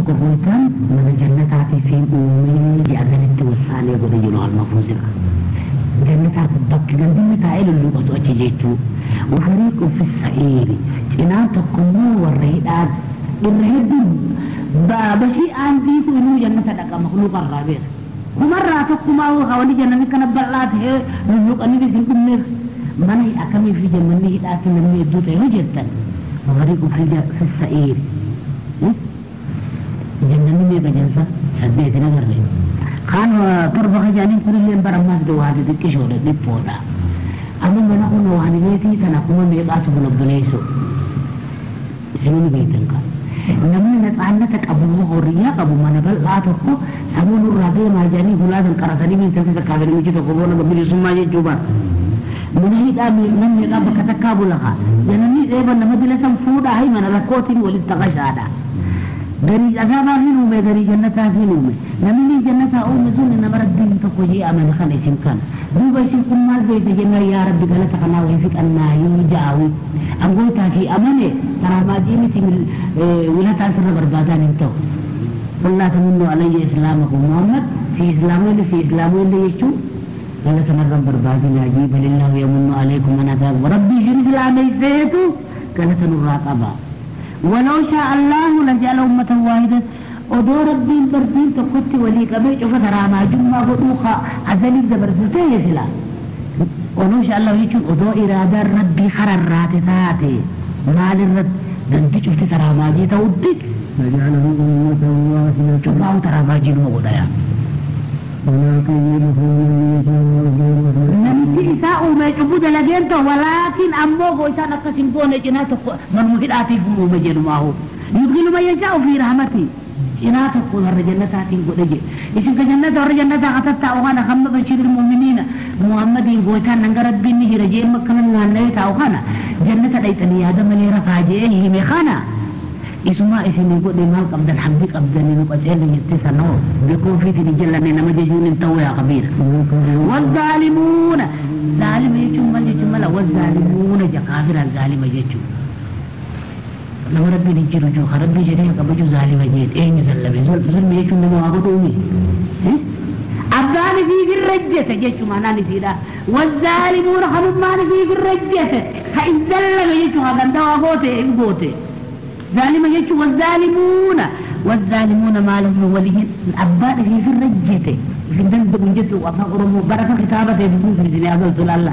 tokko gootaan mana jannataatii fi uumee jaallanitti wasaanee godhe jiru almafuuzira. Jannataaf bakki gandinni taa'ee lulluuqatu achi jechuu. Wafariiqu fi sa'iiri cinaan tokko immoo warra hidhaan irra hedduun bashii aandiitu inuu jannata dhaqa makluuqa irraa beeka. Kumarraa tokkumaa hawali jannanni kana bal'aa ta'ee lulluuqanii isin dhumneef mana akkamii fi jannanni hidhaatti namni hedduu ta'e hojjettan. Wafariiqu fi sa'iiri. Jannanni meeqa jensa saddeeti nagarre. Kaan torba kajaaniin kunillee bara ammaas duwwaati xiqqishoodha dhiphoodha. Amma mana kun waan beetii tana kuma meeqaatu bulobboleessu. Isinuu beektan ka. Namni natsaannata qabu horiyaa qabu mana bal'aa tokko sammuu nurraa deemaa jedhanii hulaa san qaratanii miintansa takkaafanii miti tokko boona bilisummaa jechuu bara. Mana hidhaa namni meeqaa bakka takkaa bula kaa. Jannanni dheeban nama dila san fuudhaa hi mana rakkootiin walitti taqashaadha. Garii azaabaa hin uume garii jannataa hin uume namni jannataa uume sun nama rabbiin tokko jee amane kana isin kana duuba isin kun maal beekte jennaan yaa rabbi galata kanaa wayii fiqannaa yoo ja'awi angootaa fi amane taraamaajii miti wilataa sirra barbaadaan hin ta'u. Qullaa tamunnu alayya islaamakum Muhammad si islaamoonni si islaamoonni jechuun galata narra barbaadin ajii balillahu yamunnu alaykum man ataakum rabbi isin islaameesseetu galata nurraa qaba. ولو شاء الله لجعل أمة واحدة ودو ربي بردين تقتي ولي قبل شوف ترى ما جمع غدوخا أزلي زبرزته سلا ولو شاء الله يجون ودو إرادة ربي خررات ذاتي مال الرد دنتي شفت ترى ما جيت ودك لجعله أمة واحدة شوفوا ترى ما جيت مغدايا ولكن يدخل من يشاء namichi isaa uume cubbuu dalageen ta'u walaakin ammoo goysaan akkas hin goone cinaa tokko manuma hidhaatiif uume jedhumaahu yudkilu man yashaa'u fi rahmati cinaa tokko warra jannataatiin godhe jedhe isin ka jannata warra jannataa katattaa'u kana hamma bashiril mu'miniina muhammadiin goytaan nanga rabbiin ni jira jee makkana naanna'ee taa'u kana jannata dhayxanii yaada malee rafaa jee hime kana isuma isin godhe maal qabdan hamdi qabdanii nu qaceelle jettee sanoo beekuu ofiitiin hin jallanne nama jechuun hin ta'u yaa kabiira. والظالمون ظالم يجون مال يجون مال والظالمون جكافر الظالم يجون لما ربي نجي رجوع ربي جريه كبجو ظالم يجون إيه مسلم ظلم يجون نما أقولوني الظالم في الرجة يجون ما نسيدا والظالمون هم ما في الرجة فإن ظلم يجون هذا دوا غوته غوته ظالم يجون والظالمون والظالمون ما لهم من ولي الأبان في الرجة في الدم بنجت وأفهم بركة كتابة في الدنيا هذا الزلال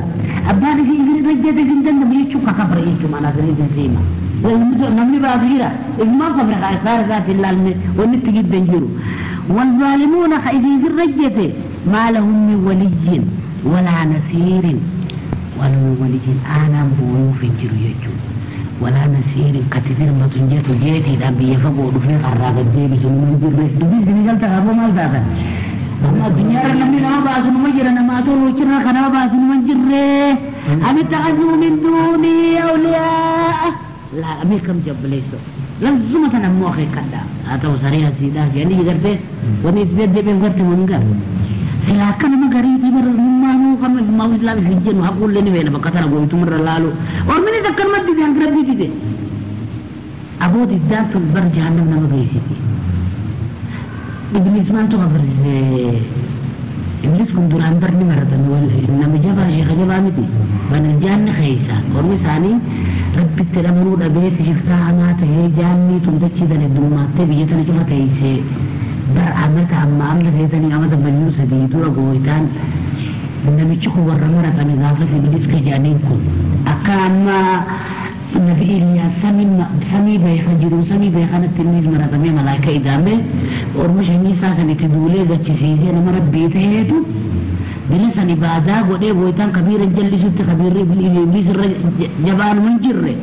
أبان في الرجة في الدم بيجوا كفر يجوا ما نازلين في السيما نمني بعضيرة ما كفر خيار ذات الله ونتجد بنجرو والظالمون خائفين في الرجة ما لهم من ولي ولا نصير ولا من ولي أنا بونو في الجرو يجوا ولا نسير كثير ما تنجت جيتي ذا بيفقوا في قرابة جيبي سنو من جرس دبي سنجل تغابو مال ذاتا أما الدنيا رنمي لما باسنو مجرى نما تولو چرا خنا باسنو من جرى أم اتخذوا من دوني أولياء لا أمي كم جب ليسو لزمة نمو أخي كدا هذا وسريع سيدا جاني جرده وني تبدي بين غرت منغر سلاكن ما غريب بر ما هو كم ما هو إسلام في الجن وهقول لني وين بكثر أقول تمر لالو اور من ذكر ما تدي عن ربي تدي أبو تدان تبر جهنم نما بيسيتي إبليس ما أنتو خبر إبليس كن دوران برني مرة نما جبا شيخ جبا متي من الجنة خيسا اور مساني ربي تلمنو ربيت شفتها ما تهي جاني تمتشي دن الدمات بيجتنا شوفها تهيسي بر عمت عم عمل زيتني عمت مليون سدي دورا قويتان namichi kun warra maratame gaafas Ibliis ka jedhaniin kun akka amma nabi Iliyaas samii beeka jiru samii beekanatti innis maratamee malaayika idaame orma shanyii isaa sanitti duulee gachisiisee nama rabbii ta'eetu bila san ibaadaa godhee gooytaan kabiira jallisutti kabiirri Ibliis irra jabaanuma hin jirre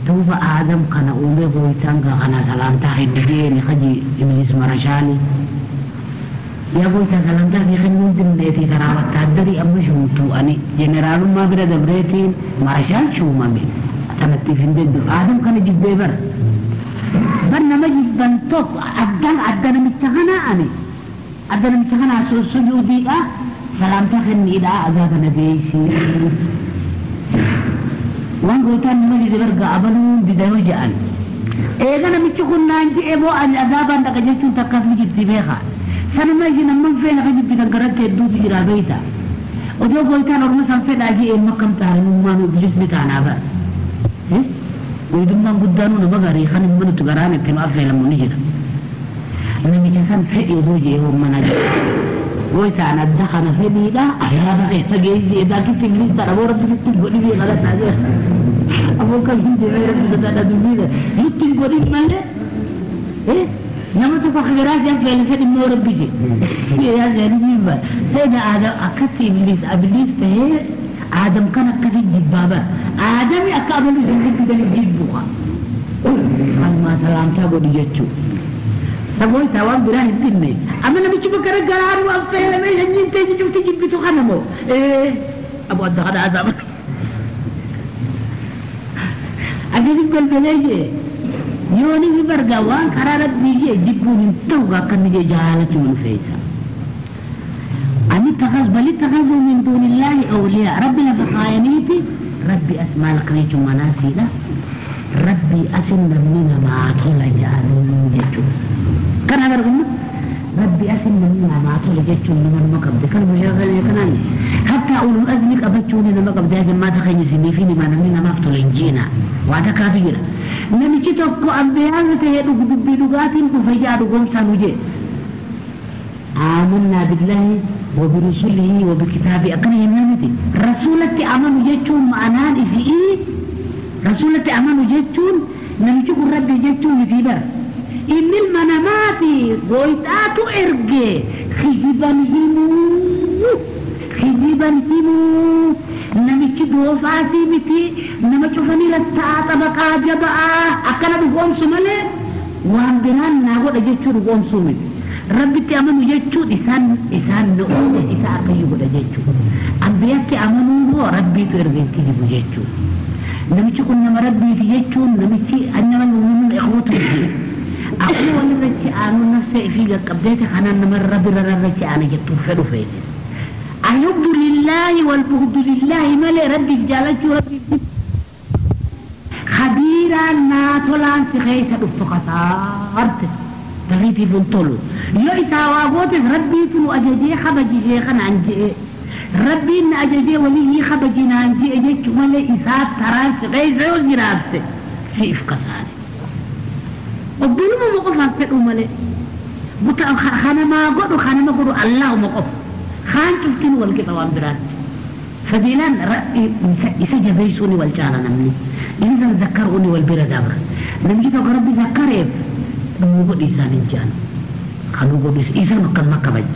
duuba aadam kana uume gooytaan kana salaamtaa hiddigeeni haji Ibliis marashaani yaa goytaa salaamtaa si kennuun dandeetii karaa wattaaddarii amma shuumtuu ani jeneraalummaa bira dabreetiin marashaan shuumame tanattiif hin danda'u aadam kana jibbee bara bar nama jibban tokko addaan adda namicha kanaa ani adda namicha kanaa sujuudiidha salaamtaa kenniidha azaaba na geessi waan goytaan nama dide barga abaluun dida yoo je'an Eega namichi kun naan je'e boo ani azaabaan dhaqa jechuun takkas ni jirti beeka. Sanuma isin amman feena ka jibbitan garatti hedduutu jira beeyta. Odoo gooytaan orma san fedhaa je'e makkam taanummaan bilisni taanaa bara. Goydummaan guddaanuu nama gaarii kan hin manutti garaan itti nu affeelamu ni jira. Namicha san fedhi odoo je'e hommana jira. Gooytaan adda kana fedhiidha azaaba keessa geessi edaa kitti ibilis taadha boo rabbi sitti godhi bee kadhadhaa jira. Aboo kan hin deemee rabbi sodaadha dubbiidha. Nutti hin godhin malee nama tokko akka garaa si affeele fedhi immoo rabbi je. Yaa jedhanii jibba. Seena aadam akkatti ibilis ibilis ta'ee aadam kan akkasi jibbaa bara. Aadami akka abalu isin jibbitan jibbuqa. Kanumaa salaamtaa godhi jechuudha. Sagoota waan biraa hin dhimne. Amma namichi bakka garaa nu affeelamee sanyiin ta'e cufti jibbitu kana moo? Abu adda kana azaaba. Akkasi balbalee jee yooni fi bargaa waan karaa rabbii jee jibbuun hin ta'u akka inni jee jaalachuu nu feesa. Ani takhaz bal ittakhazuu min duunillaahi awliyaa rabbi lafa kaayaniiti rabbi as maal kana jechuun manaasiidha. Rabbi asin namni namaa tola jedhanii jechuudha. Kan agarru rabbi asin namni namaa tola jechuun nama nama qabde kan mushaagalee kanaan hatta ulul azmi qabachuun nama qabde asin maata keenya isinii fi nima namni namaaf tola hin jiina waa takkaatu jira. Namichi tokko ambiyaan ta'ee dhugu dubbii dhugaatiin dhufe jaa dhugoomsaan hojee. آمنا بالله وبرسله وبكتابه أكن يمنتي رسولتي أمنوا جتون معناه إذ رسولتي أمنوا جتون نمشي ربي جتون في بر إن المنامات قويتاتو إرجع خجبا هيمو خجبا هيمو نمشي دوفاتي متي نمشي فني لساعة بقى جبا أكن بقوم سمله وان بنان نقول جتون بقوم سمله ربي أمنوا جتون إسان إسان نقول إسان كيو جتون أنبياء أمنوا هو ربي ترجع كيو جتون نمشي كنا مربي في جتون نمشي أنما المؤمنون إخوة أقول لك أنا نفسي في قبلتك أنا نمر ربي ربي أنا جتون فلو فيت الحب لله والبغض لله ما لي ربي جالك ربي خبيرا ناتولان في خيسة خسارت تغيتي فنطلو يو إسا واغوتس ربي تنو أججي خبجي شيخا عن جئ ربي إن أججي وليه خبجي عن جئ جئ ولا إسا ترانس غيث وزرابت سيف قصاري وبلو موقف أفتقو ملي خانا ما قدو خانا ما قدو الله موقف خان تفتن والقطة وامدرات فديلان رأي إسا جبيسوني والجانا نمني إذا ذكروني والبيرة دابر نمجي توك ربي ذكريف نوغد إسان الجان خنوغد إسان كان ما كبج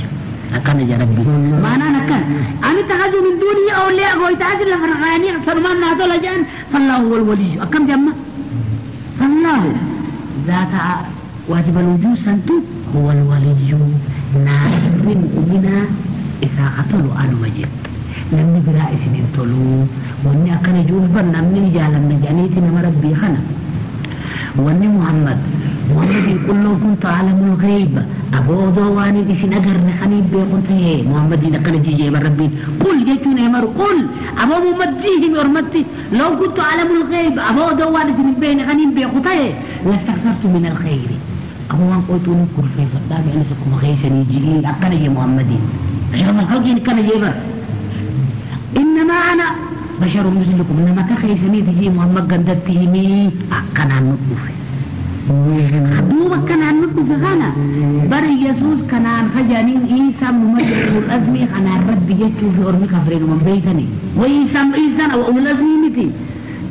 أكان يا ربي ما أنا نكان أنا تخذوا من دوني أولياء ويتعذر لفرغاني سلمان نادول جان فالله هو الولي أكم جمع فالله ذات واجب الوجود سنتو هو الولي ناصر مؤمنا إذا قتلوا أنا وجب نمني برا إسنين تلو وإني أكن جوفا نمني جالا نجانيتي نما ربي خنا وإني محمد محمد يقول لو كنت أعلم الغيب أبو دواني بسين أجر نخني بيقول إيه محمد ينقل جي ربي قل جيتون يا قل أبو محمد جيه مرمتي لو كنت أعلم الغيب أبو دواني بسين بين خني بيقول إيه لاستكثرت من الخير أبو وان قلت نكر في فدام يعني سكم غيسني جي أكن يا محمد أشرف الخلق كان جيبر إنما أنا بشر مثلكم إنما كخيسني تجي محمد قندته مي أكن نطفه دوبا كان عنده في غانا بر يسوس كان عن خجانين عيسى ممجد الأزمي كان عن ربي يتو في أرمي كفرين من بيتني وعيسى عيسى أو أم الأزمي متي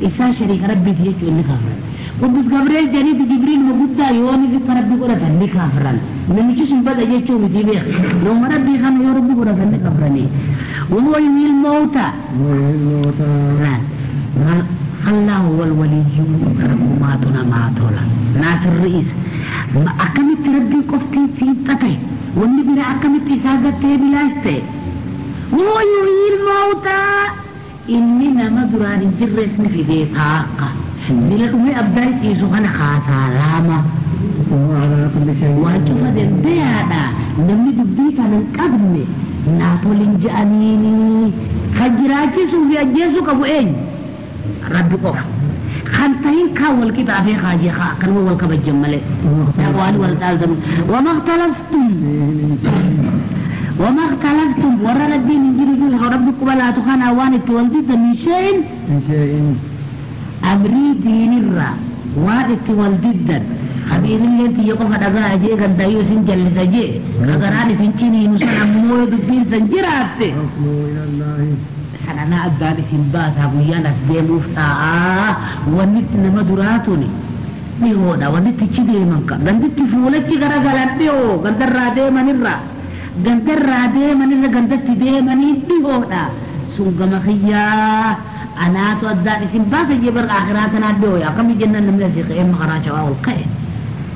عيسى شريك ربي يتو اللي كفرين قدس جبريل جريد جبريل مجدا يوني في ربي قرة اللي كفران نمشي سنبدا يتو متي بيخ لو ما ربي خان يا ربي قرة اللي كفراني وهو يحيي الموتى لا الله هو الولي ربما ما تولا ناس الرئيس ما أكملت ربي قفتي في تتي والنبي أكملت إساقتي بلاستي وهو يحيي الموتى إننا مدران جرس في ذي طاقة من الأمي أبدايت إيسوخنا خاصة لاما وأنتم ذنبيانا نمي دبيتا من قدمي ناتولين جانيني خجراجي سوفي أجيسو كبو إين ربي قف خنتين كاول كتاب خاجي خا كان هو الكبجمله وان والدالدم وما اختلفتم وما اختلفتم ورا الدين يجري ربكم ولا تخانا وان تولدت من شيء أمري دين الرا وان تولدت خبير اللي انت يقف دغا اجي غدايو سنجل سجي غراني سنچيني مسنا مو دبين سنجرات سنانا اداني سنباسا غيانا سديموفتا ونت نمدراتوني نيودا ونت تشي منك غندت فولچي غرغلان ديو غندرا دي منرا غندرا دي منرا غندت دي مني ديودا سوغمخيا انا تو اداني سنباسا جبر اخراتنا ديو يا كم جنن نملسي قيم خراچوا والقي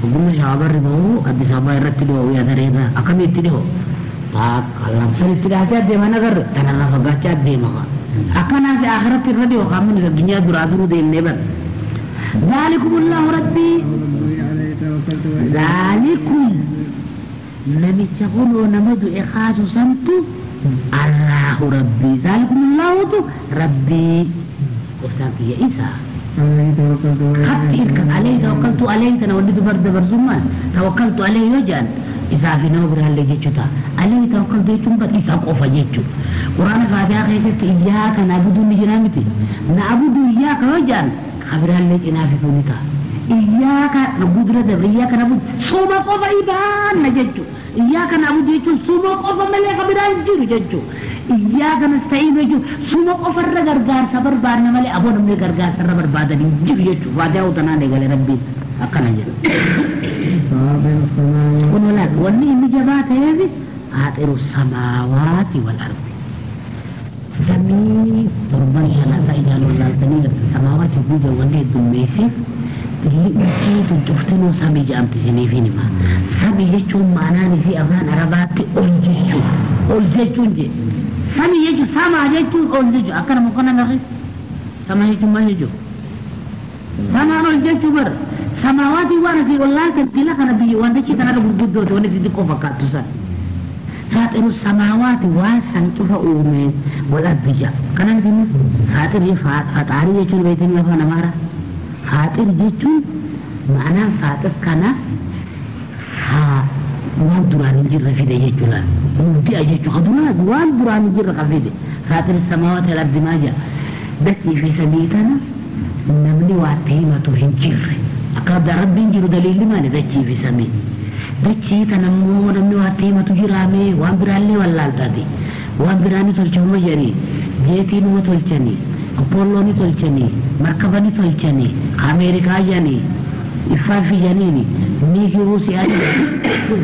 وقلنا شعبر ربو أدي سابا يرتدو ويا درينا أكم يتدو تاك الله مسل يتدو دي ما نغر تنا فغاچا دي ما أكنا في آخرة الردي وقامن الدنيا درادرو دي النبر ذلكم الله ربي ذلكم نمي تقولوا نمدو إخاس سنتو الله ربي ذلكم الله ربي قفتاك يا إيسا خطير عليه توكلت عليه تنولد برد برزمان توكلت عليه وجان إذا في نوبر اللي جيتشتا عليه توكلت يجون بس إذا قف جيتشو قرآن فاتحة خيست إياك نعبد نجنامتي نعبد إياك وجان خبر اللي جنا في كونتا إياك نعبد رد إياك نعبد سوما قف إبان نجيتشو إياك نعبد جيتشو سوما قف ملي خبر الجير جيتشو إياك نستعين يجو سوما قفر غرغار صبر بارنا مالي أبو نملي غرغار صبر بادني جيب يجو فاتحة وتناني قال ربي أكنا جل ونلاك وني مجابات هذه فاطر السماوات والأرض سمي تربان شلاتا إجانو الله تنيغة السماوات بوجة وني دميسف اللي أجيد تفتنو سمي جامت سنيفين ما سمي يجو معناني في أفان عربات أولجيجو أولجيجو جي سمي يجو سما يجو أولجيجو أكنا مكنا نغي سما يجو ما يجو سما أولجيجو بر سماوات وانا والله تبتلا كان بي وانا شي كان غرغدو وانا دي كوفا كاتوسا فاطر السماوات واسن تفا اومي والارض جا كان دي فاطر فاطاري يجو بيتن يفا نمارا فاطر جيتو معنى فاطر كان ها وان دران جير في دي يجو لا مبتي اجيتو خدونا وان دران جير في دي فاطر السماوات والارض ما جا بس في سبيتنا نمني واتيمة هنجير أكاد ربي يجيب دليل ما ندشي في سمي دشي تنمو نمني واتيمة تجرامي وان برالي ولا التادي وان براني تلچمو جري جيتي نو تلچني أبولوني تلچني مركبني تلچني أمريكا جاني إفافي جانيني ميكي روسيا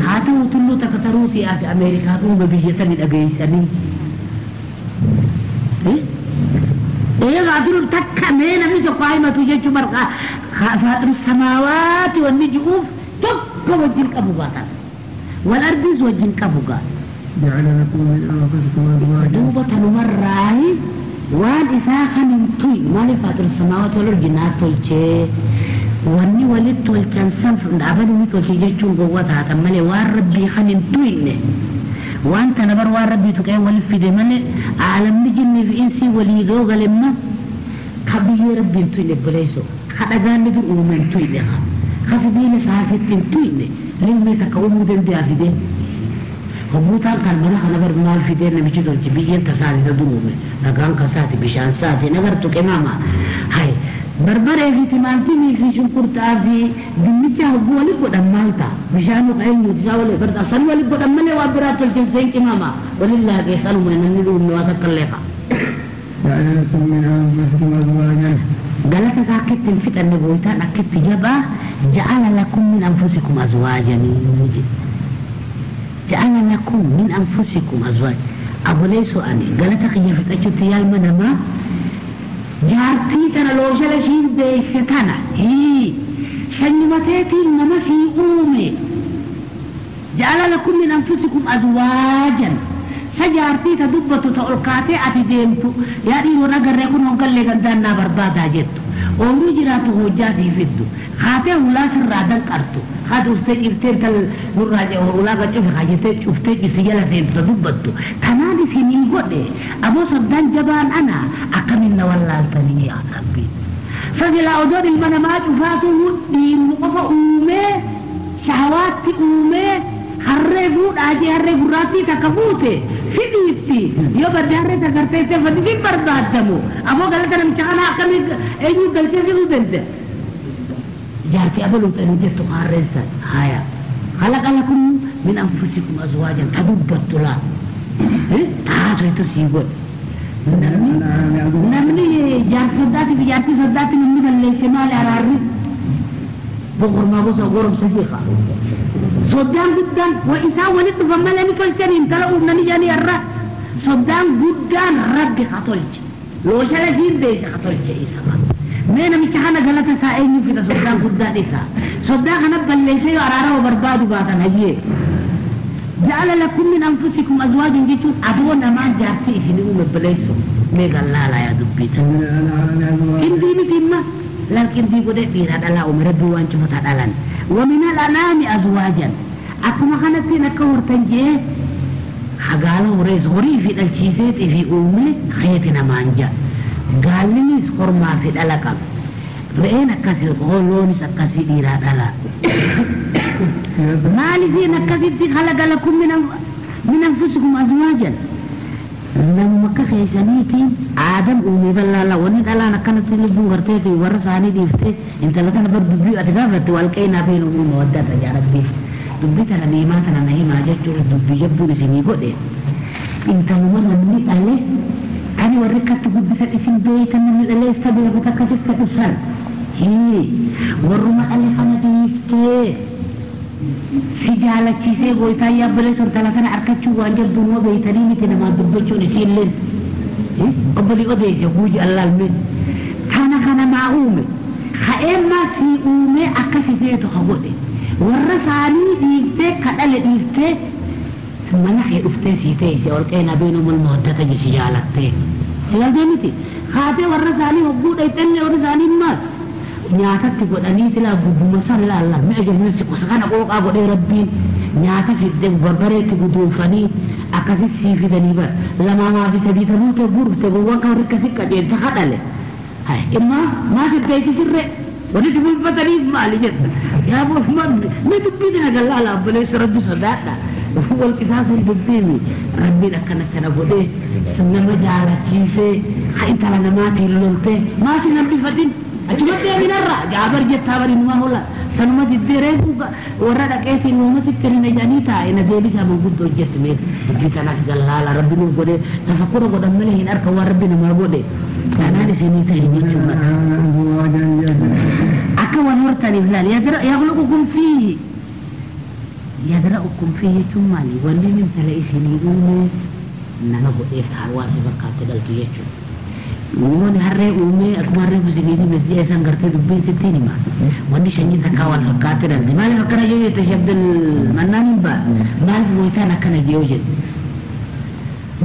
هذا وتلو تكتروسيا في أمريكا هو بيجتني الأجيسني إيه غادر تكمل نمي تقايمة تجي مرقا فاطر السماوات والنجوم تك وجهك أبو غاتا والأرض وجهك أبو غاتا جعل لكم من أنفسكم أزواجا دوبة نمراي وان إساخا نمتوي مالي فاطر السماوات والأرض جنات تولشي واني ولد تولشان سنف أبدا نتولشي جيشون قوتها تمالي وان ربي خنمتوي وانت نبر وان ربي تكاي ولف دي مالي عالم نجني في إنسي وليدو غلما خبيه ربي انتوي نبليسو خدغان ندر اومن توي لها خفدين سافت توي للمي تكومو دين دي افيدين هموتان كان منا نبر مال في دين نمشي تولشي بيين تسالي تدومي دغان كساتي بشان ساتي نبر تكماما هاي بربره في تمانتي في شنكرتا في دمجا هو قدام مالتا بشانو قايل يتساولي برد اصل ولي قدام ملي وابرات الجنسين كماما ولله كيسالو من نلو من واتكلفا جعل لكم من أنفسكم أزواجا قالت ساكت في النبويتان أكيد في جبا جعل لكم من أنفسكم أزواجا جعل لكم من أنفسكم أزواجا أبو ليسو أني قالت أخي في أجتيال منما جارتي تنا لوشة لشين بيستنا هي شنمتاتي نما في أمي جعل لكم من أنفسكم أزواجا سجارتي تدبتو تألقاتي أتديمتو يعني ونقر يكون هنقل لغندانا بربادا جتو أمرو جراتو هجاتي فدو خاتي ولا سرادن قرتو خات أستيج إفتير تل نراجع ولا قد خاجتي شفتي سجلة سين تدبتو تنادي سنين قد أبو صدان جبان أنا أكملنا والله التنية يا ربي Sajila odoon ilma namaa cufaatu dhiiruma qofa uumee shahawaatti uumee harree fuudhaa jee harree gurraattii takka fuute si dhiifti yoo badde harree tagartee seeffatti si barbaadamu ammoo galata namicha kanaa akkamii eenyu galchee fiduu danda'a. Jaartii abaluu ta'e jettu harreen san haya. خلق لكم من أنفسكم أزواجا تدبت لا تاسو تسيبون نمني جار صداتي في جارتي صداتي من اللي شمال على الري بغر ما بص غرم صديقة صدام قدام وإنسان ولد فما لم يكن انتلقوا من جاني الرا صدام قدام ربي خطلج لو شال شيء بيس خطلج إيسا مين مشحنا غلطة سائل في صدام قدام إيسا صدام أنا بلشي أرارة وبرباد وبعدين هجيه جعل لكم من أنفسكم أزواجا جيتون أبونا ما جارتي في نقوم بليسو ميغا لا لا يا دبيتا إن دي متما لكن دي قد ديرا دلا أمر بوان شفتا دلان ومن الأنعام أزواجا أكما خانتين أكور تنجي حقالو ريز غري في الشيسات في أمي خيتنا مانجا قالني خرما في الألقاب رأينا كثير غولوني سكسي ديرا دلا مالي نكثت خلق لكم من أنفسكم أزواجا لما كخيسانيتي آدم أمي بالله لا وني الله نكنت لبو غرتي ورساني ديفتي انت لكن برد بيو أتغافت والكينا بين أمي مودة يا ربي دبيت أنا نيمات أنا نيمة جت دبي جبوا لسني قدي انت مرة مني عليه أنا وريك تقول بس اسم بيت أنا من الله استبي بتكشف كتشر هي ورما عليه أنا ديفتي si jaalachisee goytaa yaabbalee sontala kana arkachuu waan jabduun waa beeytanii miti namaa dubbachuun isiilleen obbolii odeesse guuji allaalmeen kana kana maa uume ha'eemmaa sii uume akkasi feetu ha godhe warra saanii dhiiftee kadhale dhiiftee mana kee dhuftee sii teesse olqeenaa beenuu mawaddata je si jaalattee si galtee miti haatee warra saanii hogguu dhayxellee warra saanii maal nyaatatti godhanii tilaa gubbuma san laalla mi'a jirmi si qosa kana qooqaa godhee rabbiin nyaata fidde barbareetti guduunfanii akkasi sii fidanii bar lamaamaa fi sadii tanuu ta'e gurgurte gowwaan kan rikka si qajeelta kadhale imma maa sirreessisirre wani si bulfataniif maali jetta yaa boofman mi dubbii tana gallaala obboleessu rabbi sodaadha wal qisaasuun dubbiimi rabbiin akkana kana godhee nama jaalachiisee ha intala namaatiin loltee maa si nambifatin achumatti aminarra jaabar jettaa bari numa hola sanuma diddeeree warra dhaqeetiin uumati kenna jedhanii taa'e na deebisaa manguddoo hojjette mee dubbii kanas gallaala rabbi nuuf godhe tafakkura godhan malee hin arka waan rabbi namaa godhe kanaan isinii ta'e jechuudha akka wal hortaniif laal yakhluqukum fiihi yadra'ukum fiihi jechuun maali wanni mintala isinii uume nama godheef hawaasa fakkaatti galtu jechuudha. Wanni harree uume akkuma harree kusinii masjida isaan gartee dubbiin sittiin hima. Wanni shanyiin takkaa wal fakkaatti dhalti. Maaliif akkana jee jette shabdil mannaan hin baa. Maaliif wayitaan akkana jee jedhe.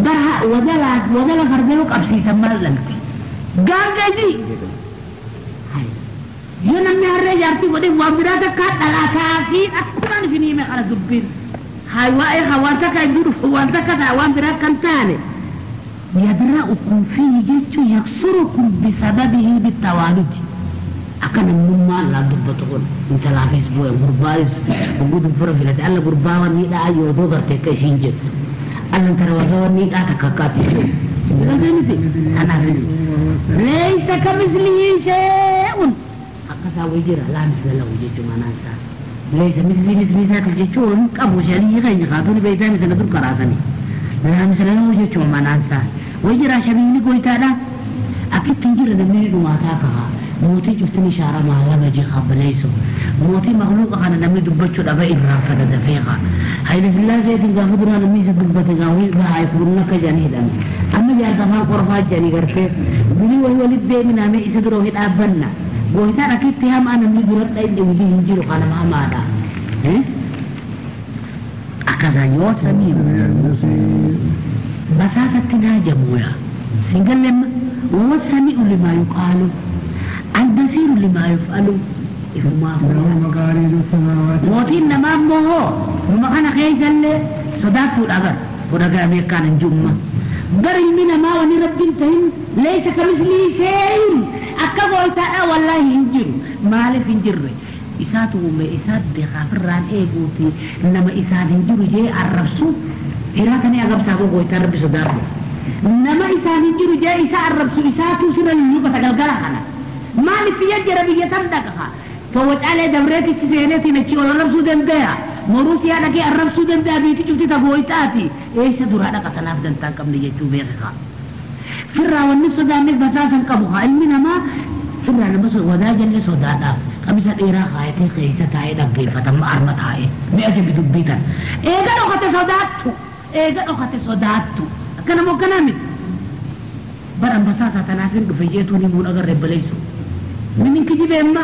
Bara wadala fardaluu qabsiisan maal dhalti. Gaangaji! Yoo namni harree jaartii godhe waan biraa takkaa dhalaataa fi akkumaan isinii hime kana dubbiin. Waa'ee waan takka hin jiru waan takka ta'a waan biraa kan taane. يدرأكم فيه جيتشو يكسركم بسببه بالتوالد أكن مما لا دبتقول انت لا فيسبوك غربايس وجود الفرق لا تعالى غرباوة نيدا أيو دوغر تكشين جت أنا ترى وزور نيدا تكاكاتي أنا ليس كمثله شيء أكثر وجرا لا مثل له جيتشو ما ننسى ليس مثلي مثلي ساكن جيتشو أبو شريه غير خاطر بيتامي مثل دور كراسني لا مثل له جيتشو ما ننسى ويجرا شبيني قويتانا أكيد تنجر نمني دماتاكها موتي جفتني شارع ما لما جي خبليسو موتي مخلوق أنا نمني دبتشو الأبا إرافة دفيقة هاي الله زيت الغافدنا نمني دبتشو غاوي بها يفرنا كجاني دم أما جار زمان قرفات جاني غرفة بلي وهو لبي من أمي إسدرو هيد أبنا قويتانا أكيد تهم أنا نمني درت أيدي ودي ينجرو خانا ما مادا أكذا يوسمي بساسة ناجمويا سنقلم وهو السميع لما يقال البصير لما يفعل موتين نمام مهو وما كان خيسا اللي صداقته الأبر ورقا أمريكان الجمة بر المنا ما وني رب انتهم ليس كمثله شيء Akka gooytaadha wallaahi hin jiru. Maaliif hin jirre? Isaatu uume isaat beekaa firraan eeguuti nama isaan hin jiru jee arrabsu hiraatanii agabsaa koo gooytaa rabbi sodaadhu. Nama isaan hin jiru jee isa arrabsu isaatu sirra lullubata galgala kana. Maaliif jajjara biyya tan dhaqaqa? Towwacaalee dabreetichi seeneetiin achi ol arrabsuu danda'a. Moruusiyaa dhaqee arrabsuu danda'a biitti cufti ta gooytaati. Eessa duraa dhaqa tanaaf dantaa hin qabne jechuu beekaa. Firraa wanni sodaanneef basaasan qabu haa ilmi namaa firraa nama wadaa jallee sodaadhaaf qamisa dheeraa kaayatee keessa taa'ee dhaggeeffatama arma taa'ee mi'a jabi dubbii tan. Eega dhokate sodaattu eega dhokate sodaattu akkana moo akkanaa miti. Bara basaasaa tanaaf hin dhufe jeetuun himuun agarree baleessu. Minin kijibeemma.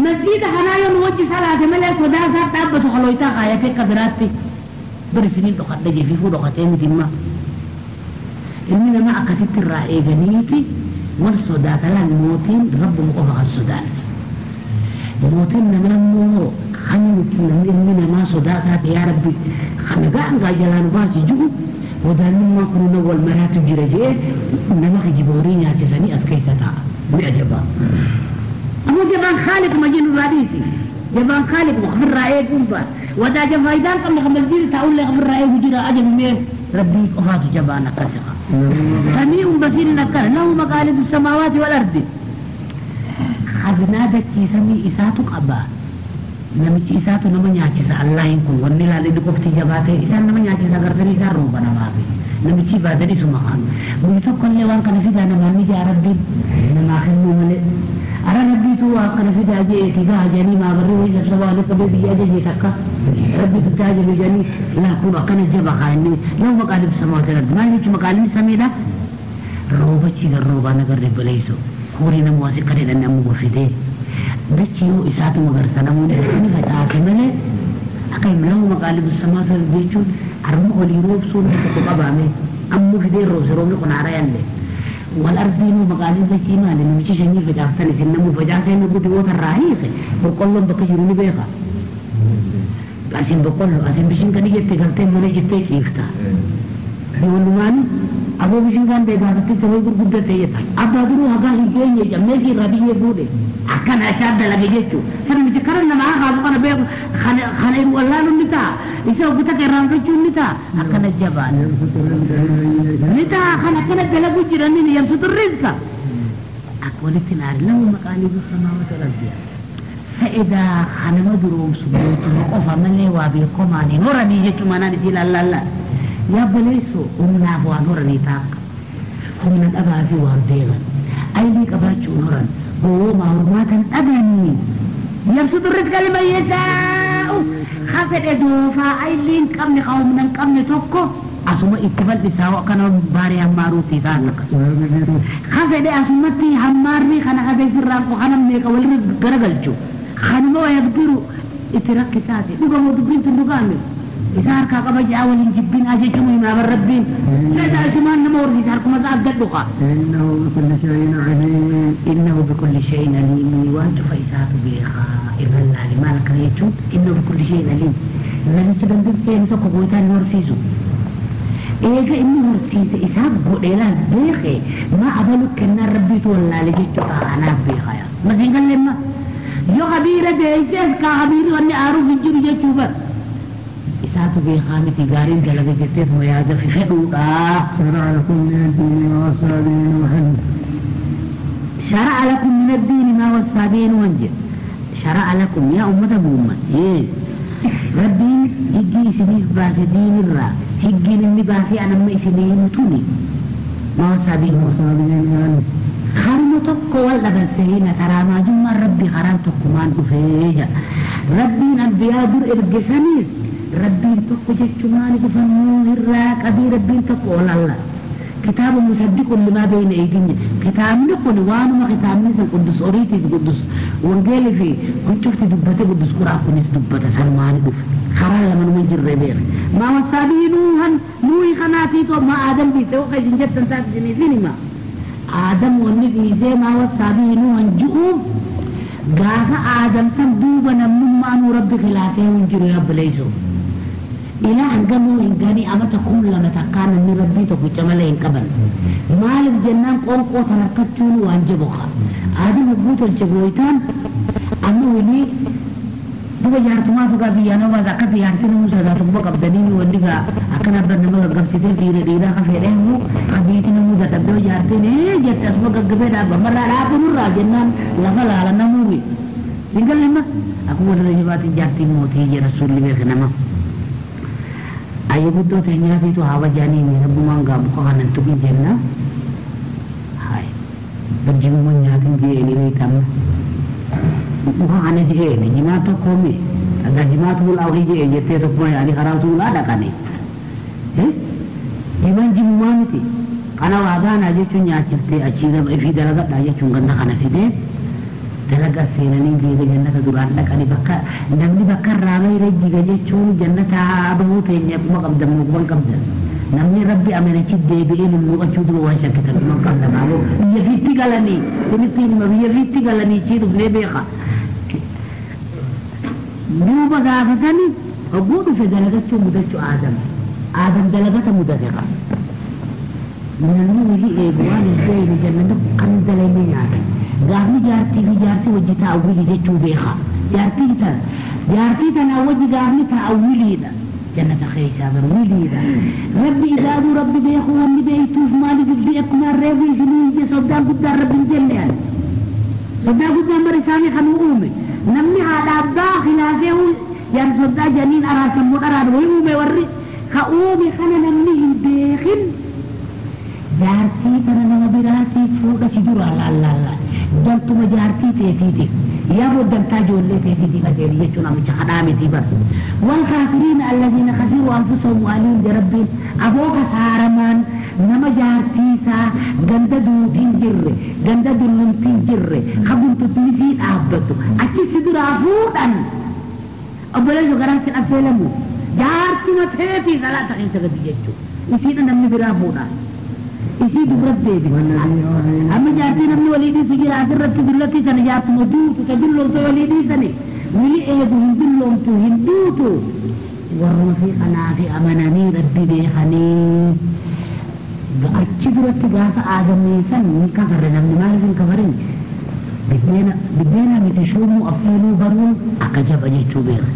Masjiida kanaa yoo nu wajji salaate malee sodaa isaa dhaabbatu halooytaa kaayatee akka biraatti bari isiniin dhokadha jeefifuu dhokatee miti imma. Ilmi namaa akkasitti irraa eeganiiti wal sodaatalaan mootiin rabbuma qofa kan sodaanne. Mootiin namaa immoo kan ilmi namaa sodaa isaati yaa rabbi kana gaangaa jalaa nu baasi jiru wadaannummaa kun wal maraatu jira jee nama kijiba horii nyaachisanii as keessa taa'a. Mi'a jabaa. Ammoo jabaan khaaliquma jennu irraa dhiisi. Jabaan khaaliquma ofirraa eeguun baas. Wadaa faayidaan qabne kan masjiida taa'ullee ofirraa eegu jira ajabimee rabbii qofaatu jabaan akkasii. سميع بصير أكل له مقاليد السماوات والأرض. خزنا دكي سمي إساتك أبا نمشي إساتو نما نياتشي الله يكون ونلا لدي جباته إسان نما نياتشي غرتني إسان روبا نمافي نمشي بادري سمخان بيتو كل وان كان في دانا مامي جا ربي نما خلو ملي أرى ربي تو كان في داجي إتجاه جاني ما بري ويسب سوالك بيبي أجي تكا ربي تتاج بجاني لا كون أكن الجبا خايني لو مقالب السماوات والأرض ما ليش مقالب سميدا روبا تشي روبا نقر بليسو خوري نمواسي قريد أن أمو فيدي دتشيو إساتو مغر سنمون إني فتاة ملي أقيم لو مقالب السماوات والأرض بيشون أرمو وليروب سون بتقبامي أمو فيدي روز رومي قن عريان لي والأرض دينو مقالب دتشي ما لأنه مش شني فتاة سنمو فتاة سنمو بيوت الرهيق بقولهم بكجروني بيخا asin boqqolloo asin bishin kan jette galtee mana jettee ciifta. Walumaan aboo bishin kan ta'e gaafattee sababa gurguddatee jetta. Abbaa duruu hagaa hin geenye jammee fi irraa biyyee fuudhe. Akkana isaa dalage jechuudha. Sana miti karaa namaa haafu kana beeku kana wallaaluun ni ta'a. Isa oggota irraanfachuun ni ta'a. Akkana jabaan. Ni ta'a kan akkana dalagu jiran ni yamsutu rizqa. Akka walitti naari lama maqaalee samaawaati wal ardiyaa. فإذا خنم دروم سبوت وقف ملي وابيكماني نورني جت منان دي لا لا لا يا بليسو أمنا هو نورني تاق هم من أبا في وابديغا أي ليك أباتشو نورن هو ما هرماتا أبني يبسط الرزق لمن يشاء خفت إدوفا أي لين كمني قوم من كمني توكو أسمى اتفال بساوء كانوا باري هماروتي ذلك خفت أسمتي همارني خنا هذا في الرانق وخنا ميكا والرزق قرقلجو خانمو يقدروا اترك ساتي لقوا دبرين تنقامي إذا أركا قبج أول جبين أجيكم ما بربين لا أسمان نمور في ساركم أزعب دلقا إنه بكل شيء عليم إنه بكل شيء عليم وأنت فإسات بيخا إذن الله لمالك ريتون إنه بكل شيء عليم لم تبن بين تقوتان نورسيسو إيجا إنه نورسيس إساب قول بيخي ما أبلوك إن ربي تولى لجيتك أنا بيخا ما زين لما يو خبيرة ديسيس كخبير واني عارف الجري جتشوفر إساتو بيخامتي غارين جلبي جتيت وياذا في خدوطا شرع لكم من الدين ما وصى به نوحا شرع لكم من الدين ما وصى به نوحا شرع لكم يا أمة محمد إيه ربي هجي سنيف باس دين الرا هجي نمي باسي أنا ما إسنين توني ما وصى به نوحا خرم tokko wal dhaban karaa maajummaan rabbi karaan tokkumaan dhufee jira. Rabbiin ambiyaa dur ergisaniif rabbiin tokko jechumaan dhufannuu irraa qabii rabbiin tokko olalla. Kitaaba musaddiqun limaa beeyna eeginye kitaabni kun waanuma kitaabni san quddus oriitiif quddus wangeelii fi kun cufti dubbate quddus quraa kunis dubbata sanumaan dhufe karaa lamanuma jirre beera. Maa wasaabii nuuhan nuuhi kanaatiitoo maa aadam dhiise waqa isin jettan taasisiniifin hima. آدم والنبي زي ما وصى به نوح جؤوب قاف آدم تندوبا مما أنو ربي خلافه ونجروا يا بليسو Ilaa hangamuu hin gani amata 2000 takkaa namni rabbii tokkicha malee hin qaban. Maaliif jennaan qoonqoo tan harkachuun waan jabuqa. Aadam hogguu tolche gooytaan amma wilii duba jaartumaa fugaa biyyaa nama baasa akkasi jaartii namuu sadaa tokko qabdanii wanni gaa akkana abban nama gaggabsitee dhiira dhiiraa ka fedhee immoo qabiiti namuu dadhabdee jaartiin ee jette asuma gaggabee dhaabba marraa dhaabu nurraa jennaan lafa laala namuumi. Singal hima akkuma walirra jabaatiin jaartiin mootii jedha rasuulli beeke nama. Ayyo guddoo teenyaatiitu haa wajaanii rabbumaan gaa muka kanan tuqin jenna. Hai barjimuma nyaatin jeeni beekama. Muka kana jeeni jimaa tokko mi dhagaa jimaa tuulaa olii jee jettee tokko yaani karaa tuulaa dhaqani. Jimaan jimumaa miti. Kana waa baanaa jechuun nyaachiftee achii ifii dalagadhaa jechuun ganda kana fidee dalaga seenanii jiga jannata duraan dhaqani bakka namni bakka irraa bahee jiga jechuun jannata bahuu teenya kuma qabdan mukuban qabdan. Namni rabbi amanachi deebi'ee lulluuqachuu duba waan shakkitan kuma qabdan ammoo biyya fiitti galanii sinitti hima biyya fiitti galanii chii dhufnee beeka. Duuba gaafatanii hogguu dhufe dalagachuu mudachuu Aadam. Aadam dalagata mudate qaba. Namni walii eegu waan hin beekne jannata kan dalagee nyaata. Gaafni jaartii fi jaarsi wajji taa'u jechuu beeka. Jaartii tana jaartii tana wajji gaafni taa'u wiliidha. Jannata keessaa bar wiliidha. Rabbi ibaaduu rabbi beeku wanni beektuuf maali dubbii akkuma reefu isinii ije soddaan guddaan rabbi hin jenne ani. Soddaan guddaan bara isaanii kan uume. Namni haadha abbaa khilaafee jaarsi soddaa janiin araarsammoo dharaan wayii uume warri ka uume kana namni hin beekin. Jaartii tana nama biraatiif fuudha si dura laal. Dantuma jaartii teetiitiif yaa dantaa ijoollee teetiitiif ajeeri jechuun amicha kadhaa miti bar. Wal kaafiriina allaziina khasiruu anfusahum wa ahlihim jarabbiin aboo kasaaramaan nama jaartii isaa ganda duutiin jirre ganda dullumtiin jirre haguntutni fi dhaabbattu achi si duraa fuudhan obboleessa garaan si affeelamu jaartuma teetii salaata keessa gadi jechuudha isiidha namni biraa fuudha. Isii dubrat deebi. Amma jaartii namni walii dhiisu jira asirratti dullatti sana jaartuma duutu ka dulloomte walii dhiisani. Wili eegu hin dulloomtu hin duutu. Warruma fi kanaa fi amananii rabbi beekanii. Achi duratti gaafa aadamii san ni kafarre namni maaliif hin kafarin? Biddeena miti shuumuu affeeluu baruun akka jaba jechuu beeka.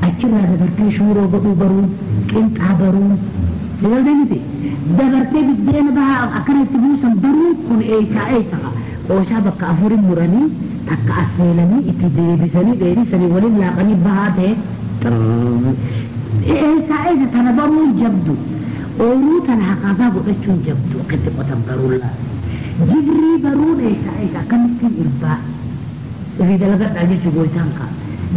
Achirraa dabartee shuuroo godhuu baruun qinxaa baruun. Sigaltee miti? Dabartee biddeena bahaa akkana itti buusan baruun kun eessaa eessa qooshaa bakka afurin muranii takka affeelanii itti deebisanii dheerisanii waliin laaqanii bahaa ta'e eessaa eessa tana baruun jabdu ooyiruu tana haqaafaa godhachuun jabdu akkatti qotan baruun laa jibrii baruun eessaa eessa akkamittiin irbaa ifii dalagadhaa jechuu gooytaan kaa.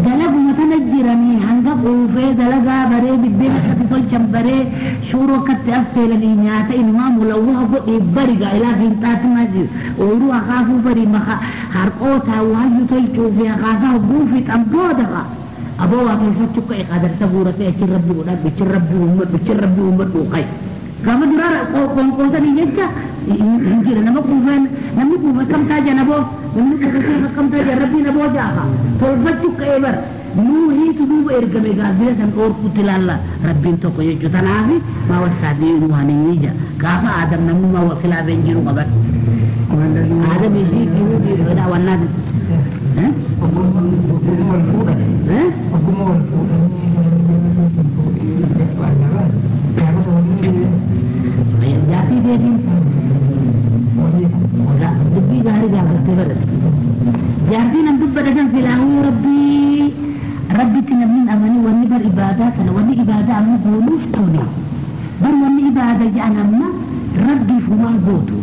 Dalaguma tana jiranii hanga quufee dalagaa baree biddeen akkatti tolchan baree shuuroo akkatti affeelanii nyaata inumaa mulawwaha godhee bari gaa'ilaa fiinxaatti maji ooyiruu akaafuu bari maka harqootaa waayyuu tolchuu fi akaafaa guufi xambooda fa'a. Aboo waa tolfachuu ka'e qadarsa guuratee achi rabbi godhadhu achi rabbi uummadhu achi rabbi uummadhu ka'e. Gaafa duraa qoonqoosanii jecha hin jira nama quufeen namni quufe kamtaa jana boo namni quufe kamtaa jana rabbiin aboo jaafa tolfachuu ka'ee bar nuuhiitu duuba ergame gaabbila san dhoorkuutti ilaalla rabbiin tokko jechuu tanaafi maa wassaabii nuuhanii ija gaafa aadam namummaa wa khilaafeen jiru qaban. Aadam ishii dhiiruu fedhaa wannaati. Ogummaa wal fuudhanii Jaartii deebiin dubbii gaarii gaafattee barate. Jaartii nam dubbata san silaahuu rabbii rabbitti namni hin amanii wanni bar ibaadaa sana wanni ibaadaa amma goonuuf tole. Bar wanni ibaada jedhan amma rabbiif humaan gootu.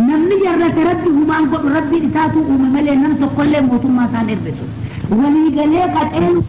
Namni jarrate rabbi humaan godhu rabbiin isaatu uume malee nam tokkollee mootummaa isaan hir'isu. Walii galee qaxeelu.